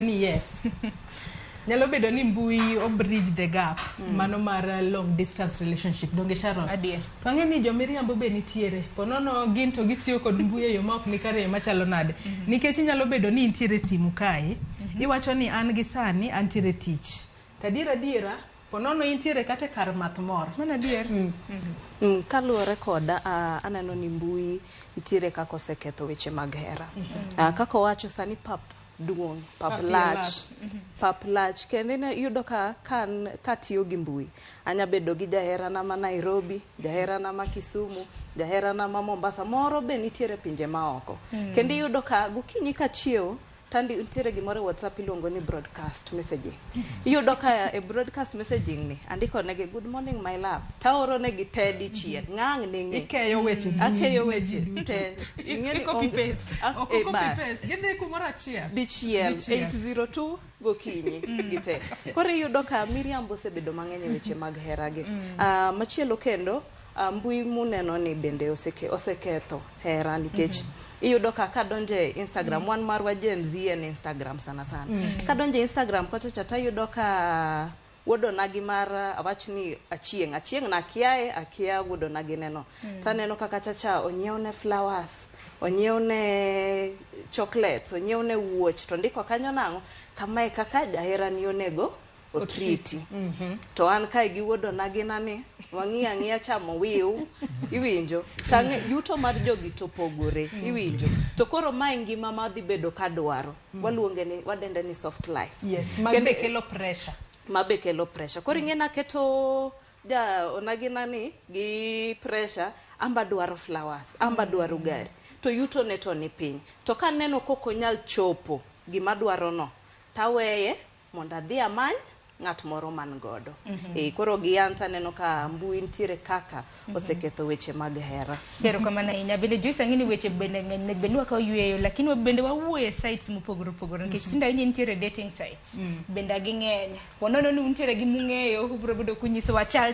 Ni yes, nyalo bedo ni mbui o bridge the gap mano mar long distance relationship, donge, Sharon? Adier. To ang'e ni jomiriambo be nitiere. Ponono gin to gitiyo kod mbui e yo ma ok nikare, e yo machalo nade? Nikech inyalo bedo ni intiere simu kae, iwacho ni an gi sani antiere tich, to adier adiera ponono intiere kata e kar math moro. Mano adier. Kaluwore koda, aneno ni mbui nitiere kaka oseketho weche mag hera. Kaka owacho sani, pap duong', pap pap lach, lach. Pap lach kendo iyudo ka kan katiyo gi mbui anya bedo gi jaherana ma Nairobi, jaherana ma Kisumu, jaherana ma Mombasa, moro be nitiere pinje maoko. Kendo iyudo ka gokinyi kachiewo tandi nitiere gimoro e WhatsApp iluongo ni broadcast messaging. Iyudo ka e broadcast messaging ni andiko negi, "Good morning, my love," taoro negi te dichiel ng'ang' ni ng'e. Ikeyo weche. Akeyo weche te. Ing'e ni I copy paste. Ok eh, copy bas. paste, gidhi kumoro achiel. Dichiel. Dichiel. 802 gokinyi gite. Koro iyudo ka miriambo osebedo mang'eny e weche mag heragi. Machielo kendo, mbui muneno ni bende oseketho hera nikech iyudo ka kadonje Instagram, wan marwa Gen Z en Instagram sana sana, kadonje Instagram kocha cha tayudo ka wuodonagi mar, awach ni Achieng', Achieng' nakiaye, akia wuodonagi neno, taneno kaka chacha onyiewne flowers, onyiewne chocolates, onyiewne wuoch, to ndiko kanyo nang'o, kamae kaka jaherani onego otriti. To an kae gi wuodonagi nani wang'iyo ang'iya chamo wiu, iwinjo tang'e yuto mar jogi to pogore, iwinjo, to koro mae ngima madhi bedo kadwaro, waluonge ni wadende ni soft life. Yes, mag be kelo pressure. Ma be kelo pressure. Koro ing'e naketo ja onagina ni gi pressure, amba dwaro flowers, amba dwaro gari, to yuto ne to ni piny, to kaneno kok onyal chopo gima dwaro no, taweye mondo adhi amany ng'at moro man godo. E, koro gi an taneno ka mbui nitiere kaka oseketho weche mag hera. Erokamano ahinya. Bende Joyce, ang'e ni weche bende ng'eny, nek bende wakawo yueyo, lakini bende wawuoyo e sites mopogore opogore nikech tinde ahinya nitiere dating sites. Bende ging'eny. Wanono ni untiere gi mung'eyo, ubiro bedo kunyisowa chal.